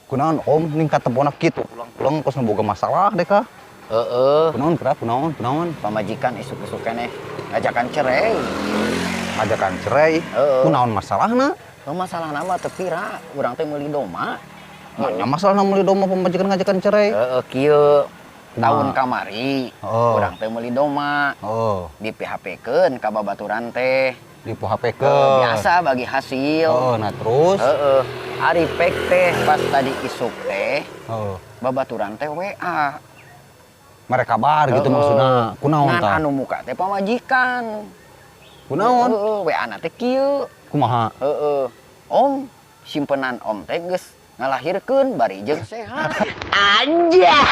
Kunaon Om ning katepona kitu pulang-pulang kos boga masalah deh kah? Heeh. Kunaon kira kunaon kunaon? Pamajikan isuk-isuk keneh ngajakan cerai. Ngajakan cerai. Heeh. Kunaon masalahna? Oh, masalah nama teu pira, urang teh meuli doma. Mana masalahna meuli doma pamajikan ngajakan cerai? Heeh, kieu tahun Kumaha? Kamari Heeh. urang teh meuli doma. Oh, Di PHP-keun ka babaturan teh. Di PHP-keun. Biasa bagi hasil. Oh, nah terus? Heeh. Ari pek teh pas tadi isuk teh Oh. babaturan teh WA. Mereka kabar gitu Heeh. maksudna. Kunaon Ngan tah? Anu muka teh pamajikan. Kunaon? Heeh, WA na teh kieu. Kumaha? Heeh. Om, simpenan om teh geus ngalahirkeun bari jeung sehat. Anjay.